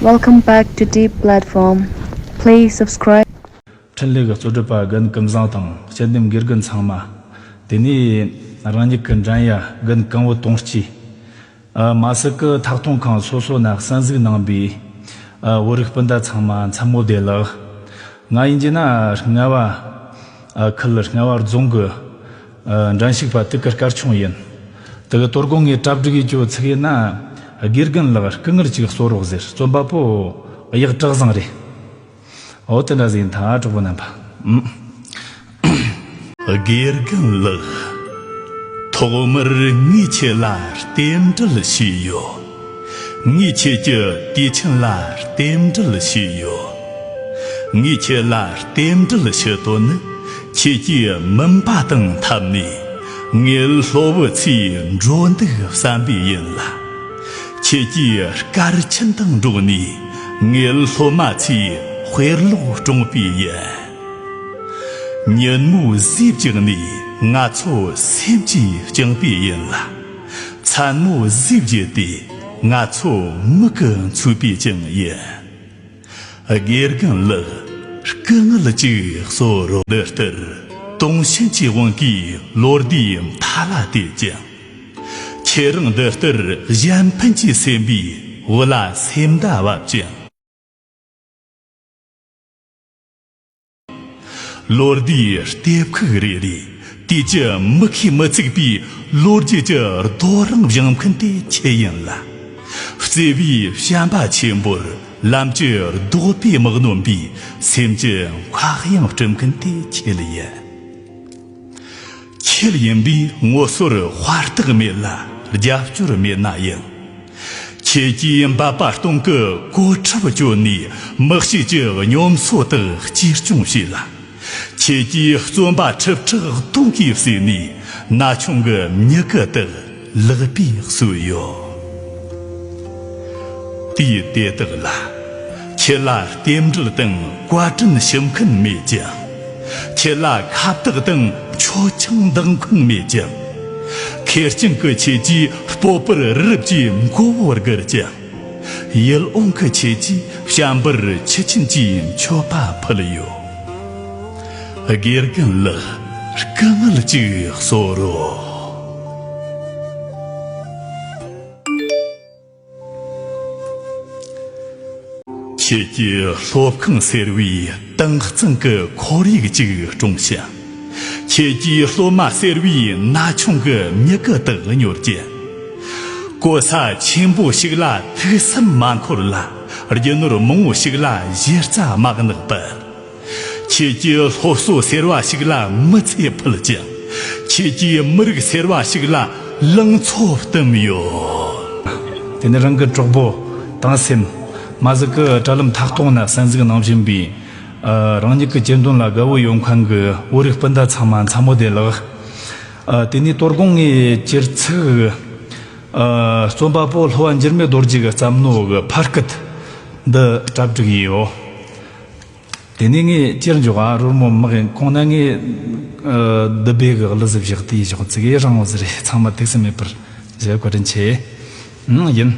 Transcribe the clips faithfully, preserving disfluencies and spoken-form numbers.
Welcome back to Deep Platform. Please subscribe. འཕྲིན་ལས་ཀྱི་གཙོ་སྒྲུབ་པ་རྒན་ཀུན་བཟང་དང་དཔྱད་འདེམས་དགེ་རྒན་ཚང་མ། དེ་ནས་རང་ཉིད་ཀྱི་འགྲན་ཡ་རྒན་གང་བོ་དོང་སྐྱིད། ཨ། མ་སི་ཀི་ཐག་གཏོང་ཁང་སོ་སོ་ན་གསན་གཟིགས་གནང་པའི། ཨ། བོད་རིགས་སྤུན་ཟླ་ཚང་མ་མཚན་མོ་བདེ་ལེགས། ང་ཡིན་གྱི་ན་རྔ་བ། ཨ། ཁུལ་རྔ་བ་རྫོང་གི། ཨ། འགྲན་ཞུགས་པ་དུ་ཀི་སྐར་ཆུང་ཡིན། དེ་གི་དོ་དགོང་ངས་གྲ་སྒྲིག་ཡེད་རྒྱུ་ཚིག་ཡིན་ན། དགེ་རྒན་ལགས་སྐུ་ངལ་ཅིག་གསོ་རོགས་ཟེར། རྩོམ་པ་པོ་གཡག་གྲགས་བཟང་རེད། འོ་དེ་འདྲ་ཟིག་ཡིན་ད་གྲོགས་པོ་རྣམ་པ། ཨུམ། དགེ་རྒན་ལགས། ཐོག་མར་ངས་ཁྱེད་ལ་རྟེན་འབྲེལ་ཞུས་ཡོད། ངས་ཁྱེད་ཀྱི་དུས་ཆེན་ལ་རྟེན་འབྲེལ་ཞུས་ཡོད། ངས་ཁྱེད་ལ་རྟེན་འབྲེལ་ཞུ་དོན་ནི། ཁྱེད་ཀྱིས་མུན་པ་དང་འཐབ་ནས་ངེད་སློབ་བུ་ཚོའི་འགྲོ་འདུག་བསམ་པས་ཡིན་ལ། ཁྱེད་ཀྱིས་སྐར་ཆེན་དང་འགྲོགས་ནས་ངེད་སློབ་མ་ཚོའི་དཔེ་ཀློག་སྐྲུངས་པས་ཡིན། ཉིན་མོའི་ཟས་བཅག་ནས་ང་ཚོ་སེམས་ཀྱིས་བསྐྱངས་པས་ཡིན་ལ། མཚན་མོའི་ཟས་བརྗེད་དེ་ང་ཚོ་མིག་གིས་འཚོས་པས་ཀྱང་ཡིན། དགེ་རྒན་ལགས། སྐུ་ངལ་ཅིག་གསོ་རོགས། འདི་ལྟར་དུང་ཞེན་གྱི་དབང་གིས་ལོ་ཟླའི་མཐའ་ལ་བལྟས་ཀྱང་། ཁྱེད་རང་འདི་ལྟར་གཞན་ཕན་གྱི་སེམས་པས་བུ་ལ་སེམས་ཟླ་བབས་ཀྱང་། ལོ་ཟླའི་ལྟེབ་ཁུག་རེ་རེ་དུས་ཀྱི་མི་ཁའི་མི་ཚུགས་པའི་ལོ་རྒྱུས་ཀྱི་རྡོ་རིང་བཞེངས་མཁན་དེ་ཁྱེད་ཡིན་ལ། བརྩེ་བའི་བྱམས་པ་ཆེན་པོར་ལམ་གྱི་རྡོ་པས་མི་གནོན་པའི་སེམས་ཀྱི་མཁའ་དབྱིངས་སྤྲུལ་མཁན་དེ་ཁྱེད་ཡིན། ཁྱེད་ཡིན་པས་ངོ་སོར་དཔའ་རྟགས་མེད་ལ་རྒྱབ་སྐྱོར་མེད་ན་ཡང་། ཁྱེད་ཀྱིས་འབད་པ་སྟོང་གི་གོ་ཁྲབ་གྱོན་ནས་མི་གཤིས་ཀྱི་སྙོམས་སོ་དག་གཅེས་སྐྱོང་བྱས་ལ། ཁྱེད་ཀྱིས་བརྩོན་པ་ཁྲི་ཕྲག་སྟོང་གིས་བསྲེས་ནས་ན་ཆུང་གི་མྱུ་གུ་དག་ལག་པས་གསོས་ཡོད། དུས་དེ་དག་ལ་ཁྱེད་ལ་རྟེན་འབྲེལ་དང་བཀའ་དྲིན་ཞུ་མཁན་མེད་ཅིང་། ཁྱེད་ལ་ཁ་བཏགས་དང་མཆོད་ཆང་འདེགས་མཁན་མེད་ཅིང་། ཁེར་རྐྱང་གི་ཁྱེད་ཀྱིས་སྤོབས་པར་རི་རབ་ཀྱི་མགོ་བོར་སྒུར་ཅིང་། ཡིད་འོང་གི་ཁྱེད་ཀྱིས་བྱམས་པར་ཆུ་ཆེན་གྱི་མཆོད་པ་ཕུལ་ཡོད། དགེ་རྒན་ལགས། སྐུ་ངལ་ཅིག་གསོ་རོགས། ཁྱེད་ཀྱི་སློབ་ཁང་ཟེར་བའི་དྭངས་གཙང་གི་ཁོར་ཡུག་ཅིག་སྲུངས་ཤིང་། ཁྱེད་ཀྱི་སློབ་མ་ཟེར་བའི་ན་ཆུང་གི་མྱུ་གུ་དག་གཉོར་གྱིན། གོ་ས་ཆེན་པོ་ཞིག་ལ་ཐུགས་བསམ་མ་འཁོར་ལ། རྒྱུ་ནོར་མང་བོ་ཞིག་ལ་གཞི་རྩ་མ་བརྣག་པར། ཁྱེད་ཀྱི་སློབ་གསོ་ཟེར་བ་ཞིག་ལ་མི་ཚེ་ཕུལ་ཅིང་། ཁྱེད་ཀྱི་མི་རིགས་ཟེར་བ་ཞིག་ལ་ལང་ཚོ་བཏུམས་ཡོད། དེ་ནས་རང་གི་གྲོགས་པོ་དང་སེམས། མ་ཟིག་གི་དྲ་ལམ་ཐག་གཏོང་ན་གསན་གཟིགས་གནང་བཞིན་པའི། ཨ། རང་ཉིད་ཀྱི་གཅེས་འདོན་ལ་དགའ་བོ་ཡོད་མཁན་གྱི་བོད་རིགས་སྤུན་ཟླ་ཚང་མ་མཚན་མོ་བདེ་ལེགས། ཨ། དེ་ནས་དོ་དགོང་ངས་སྤྱིར་ཚིག་ཨ། རྩོམ་པ་པོ་ལྷོ་བ་འགྱུར་མེད་རྡོ་རྗེ་གི་བརྩམས་ནོ་གི་ཕ་སྐད་འདི་གྲ་སྒྲིག་ཡིན་ཡོད། དེ་ནས་ངས་སྤྱིར་འཇོག་ཨ་རོལ་མོ་མ་གི་གོང་ན་ངས། ཨ། འདི་སྦེ་གི་གླུ་གཟི་བཞག་དེའི་ཞོག་ཚིག་ཡེ་རང་བ་ཟི་རེད། ཚང་མ་ཏིག་སེ་མེད་པར་བཞག་བཀའ་དྲིན་ཆེ། ཨང་། ཡིན།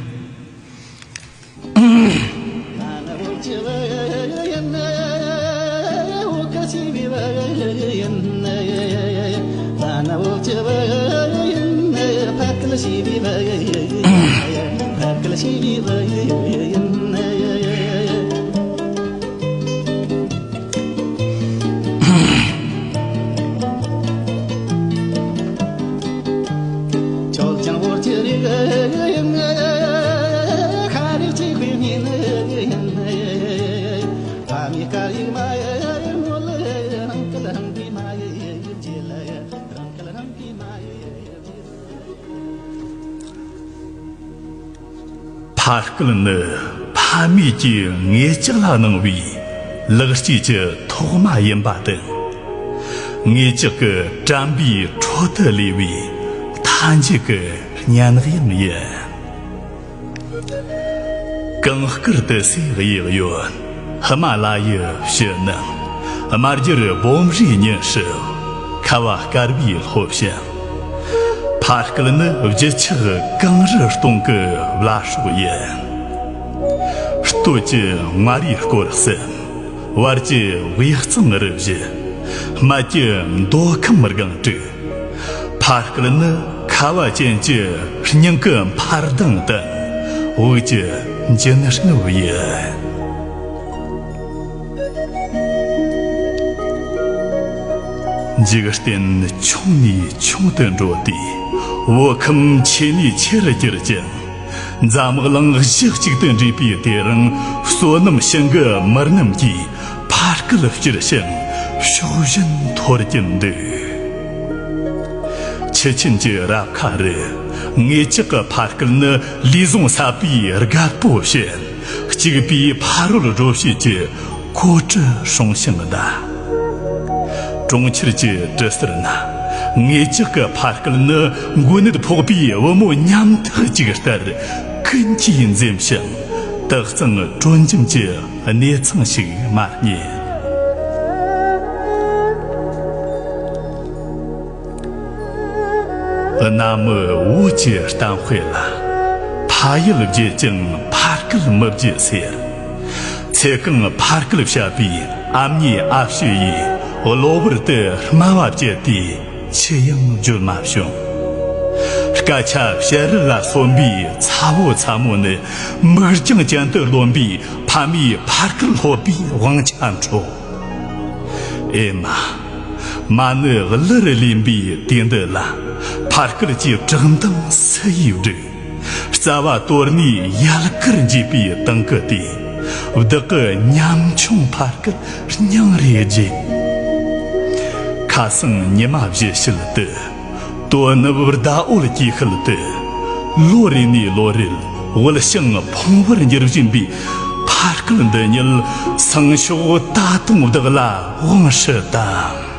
ཕ་སྐད་ནི་ཕ་མེས་ཀྱིས་ངེད་ཅག་ལ་གནང་བའི་ལེགས་སྐྱེས་ཀྱི་ཐོག་མ་ཡིན་པ་དང་། ངེད་ཅག་གི་དྲན་པའི་འཕྲོ་དུ་ལུས་པའི་མཐའ་མཇུག་གི་སྙན་ངག་ཡང་ཡིན། གངས་དཀར་ཏི་སེའི་གཡས་གཡོན། ཧི་མ་ལ་ཡའི་ཕྱི་ནང་། རྨ་རྒྱུད་སྦོམ་རའི་ཉི་ཧྲིལ། ཁ་བ་དཀར་བའི་ལྷོ་བྱང་། ཕ་སྐད་ནི་བརྗིད་ཆགས་གངས་རི་སྟོང་གི་བླ་སྲོག་ཡིན། སྟོད་ཀྱི་མངའ་རིས་སྐོར་གསུམ། བར་གྱི་དབུས་གཙང་རུ་བཞི། སྨད་ཀྱི་མདོ་ཁམས་སྒང་དྲུག། ཕ་སྐད་ནི་ཁ་བ་ཅན་གྱི་སྙིང་གི་འཕར་ལྡིང་དང་། དབུགས་ཀྱི་འབྱིན་རྔུབ་ཡིན། འཇིག་རྟེན་ཆུང་ནས་ཆུང་དུ་འགྲོ་དུས། བོད་ཁམས་ཆེ་ནས་ཆེར་གྱུར་ཅིང་། འཛམ་གླིང་གཞི་གཅིག་ཏུ་འདྲེས་པའི་དེ་རིང་། བསོད་ནམས་ཞིང་གི་མི་རྣམས་ཀྱིས་ཕ་སྐད་བསྐྱུར་ཞིང་ཕྱོགས་བཞིན་འཐོར་གྱིན་འདུག། ཁྱི་ཆེན་གྱི་རབ་ཁ་རུ། ངེད་ཅག་གི་ཕ་སྐད་ནི་ལུས་ཟུངས་ཟབ་པའི་རྒད་པོ་བཞིན། གཅིག་པའི་ཕ་རོལ་སྒྲོལ་བྱེད་ཀྱི་གོ་སྒྲུབ་སྲུང་ཞིང་གདའ། གྲོང་ཁྱེར་གྱི་གྲུ་ཟུར་ན། ངེད་ཅག་གི་ཕ་སྐད་ནི་མགོ་ནད་ཕོག་པའི་བུ་མོ་ཉམ་ཐག་ཅིག་ལྟར། ཀུན་གྱིས་འཛེམ་ཞིང་དག་གཙང་དྲོ་འཇམ་གྱི་གནས་ཚང་ཞིག་མ་རྙེད། གནའ་མི་བོད་ཀྱི་གཏམ་དཔེ་ལ། ཕ་ཡུལ་བརྗེད་ཀྱང་ཕ་སྐད་མི་བརྗེད་ཟེར། ཚེ་གང་ཕ་སྐད་བཤད་པའི་ཨ་མྱེས་ཨ་ཕྱི་ཡིས། གློ་བུར་དུ་སྨྲ་བ་བཅད་དེ་ཅི་ཡང་བརྗོད་མ་བྱུང་། སྐད་ཆ་བཤད་རུལ་ལ་སོན་པའི་ཚ་བོ་ཚ་མོ་ནི། མིག་རྒྱང་ཅན་དུ་རློམ་པའི་ཕ་མའི་ཕ་སྐད་སློབ་པའི་དབང་ཆ་འཕྲོག། ཨེ་མ། མ་ཎི་གླུ་རུ་ལེན་པའི་དུས་འདི་ལ། ཕ་སྐད་ཀྱི་བཀྲག་མདངས་སུ་ཡིས་བསྒྲིགས། རྩ་བ་དོར་ནས་ཡལ་གར་འགྱེལ་པའི་དེང་གི་དུས། བདག་གི་ཉམ་ཆུང་ཕ་སྐད་སྙིང་རེ་རྗེ། ཁ་སང་ཉི་མ་བཞི་ཤུལ་དུ། དོ་ནུབ་ཟླ་འོད་ཀྱི་ཤུལ་དུ། ལོ་རེ་ནས་ལོ་རེར་དབུལ་ཞིང་ཕོངས་པར་འགྱུར་བཞིན་པའི་ཕ་སྐད་འདི་ཉིད། སང་ཞོགས་ད་དུང་བདག་ལ་དབང་སྲིད་དམ།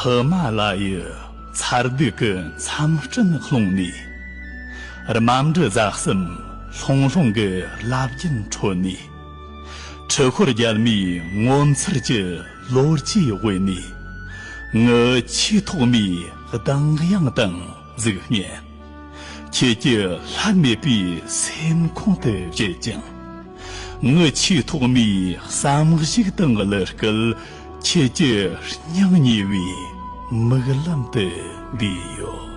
ཧི་མ་ལ་ཡའི་མཚར་སྡུག་གི་མཚམས་སྤྲིན་ཀློང་ནས། རྨ་འབྲུ་རྫ་གསུམ་ལྷུང་ལྷུང་གི་རླབས་རྒྱུན་ཁྲོད་ནས། འཕྲུལ་འཁོར་རྒྱལ་མོའི་ངོ་མཚར་གྱི་ལོ་རྒྱུས་དབུས་ནས། ངའི་ཆེས་ཐོག་མའི་གདངས་དབྱངས་དང་གཟུགས་བརྙན། ཁྱེད་ཀྱི་བསླད་མེད་པའི་སེམས་ཁོང་དུ་བཞད་ཅིང་། ངའི་ཆེས་ཐོག་མའི་བསམ་གཞིག་དང་གླུ་སྐད། ཁྱེད་ཀྱི་སྙིང་ཉེ་བའི་མིག་ལམ་དུ་བསྡུས་ཡོད།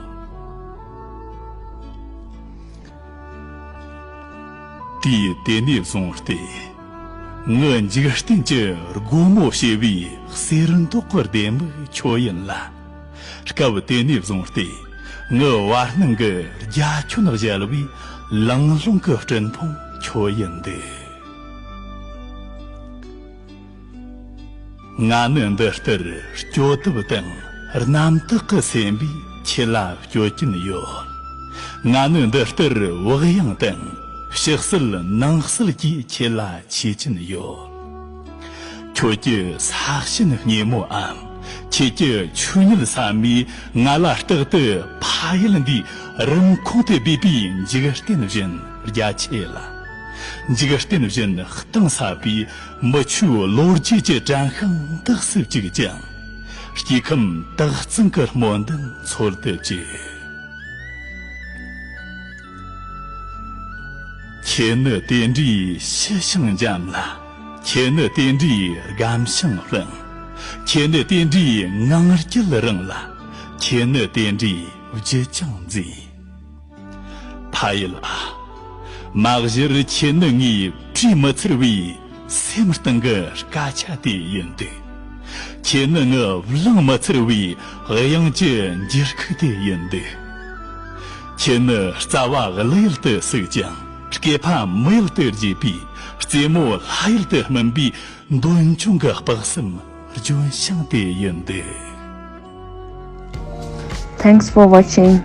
དུས་དེ་ནས་བཟུང་སྟེ། ངའི་འཇིག་རྟེན་གྱི་སྒོ་མོ་ཕྱེ་བའི་གསེར་མདོག་གི་ལྡེ་མིག་ཁྱོད་ཡིན་ལ། སྐབས་དེ་ནས་བཟུང་སྟེ། ངའི་བར་སྣང་གི་རྒྱ་ཁྱོན་གཞལ་བའི་ལང་ལོང་གི་སྤྲིན་ཕུང་ཁྱོད་ཡིན་ཏེ། ང་ནི་འདི་ལྟར་སྐྱོ་དུབ་དང་རྣམ་དག་གི་སེམས་པས་ཁྱེད་ལ་སྐྱོ་གིན་ཡོད། ང་ནི་འདི་ལྟར་བག་ཡངས་དང་ཕྱི་གསལ་ནང་གསལ་གྱིས་ཁྱེད་ལ་ཆེ་གིན་ཡོད། ཁྱོད་ཀྱི་ས་ཞིང་སྙེ་མོའམ། ཁྱེད་ཀྱི་ཆོས་ཉིད་ཟབ་མོས་ང་ལ་རྟག་ཏུ་ཕ་ཡུལ་འདིའི་རིན་གོང་དུ་སྦས་པའི་འཇིག་རྟེན་བཞིན་རྒྱ་ཆེ་ལ། འཇིག་རྟེན་བཞིན་གཏིང་ཟབ་པའི་མི་ཆོས་ལོ་རྒྱུས་ཀྱི་དྲན་ཤིང་འདེགས་སུ་བཅུག་ཅིང་། སྐྱེ་ཁམས་དག་གཙང་གི་སྨོན་འདུན་འཚོལ་དུ་བཅུག། ཁྱེད་ནི་དེ་འདྲའི་ཞི་ཞིང་འཇམ་ལ། ཁྱེད་ནི་དེ་འདྲའི་སྒམ་ཞིང་བརླིང་། ཁྱེད་ནི་དེ་འདྲའི་ངང་རྒྱུད་རིང་ལ། ཁྱེད་ནི་དེ་འདྲའི་བརྗིད་ཅིང་མཛེས། ཕ་ཡུལ་ཨ། མ་གཞིར་ཁྱེད་ནི་ངའི་བྲིས་མི་ཚར་བའི་སེམས་གཏིང་གི་སྐད་ཆ་དེ་ཡིན་འདུག། ཁྱེད་ནི་ངའི་བླངས་མི་ཚར་བའི་དབྱངས་ཀྱི་འགྱུར་ཁུག་དེ་ཡིན་འདུག། ཁྱེད་ནི་རྩ་བ་གླུ་ཡུལ་དུ་ཟུག་ཅིང་། སྐེད་པ་མི་ཡུལ་དུ་རྒྱས་པའི། རྩེ་མོ་ལྷ་ཡུལ་དུ་སྨིན་པའི། འདོད་འབྱུང་གི་དཔག་བསམ་ལྗོན་ཤིང་དེ་ཡིན་འདུག། Thanks for watching.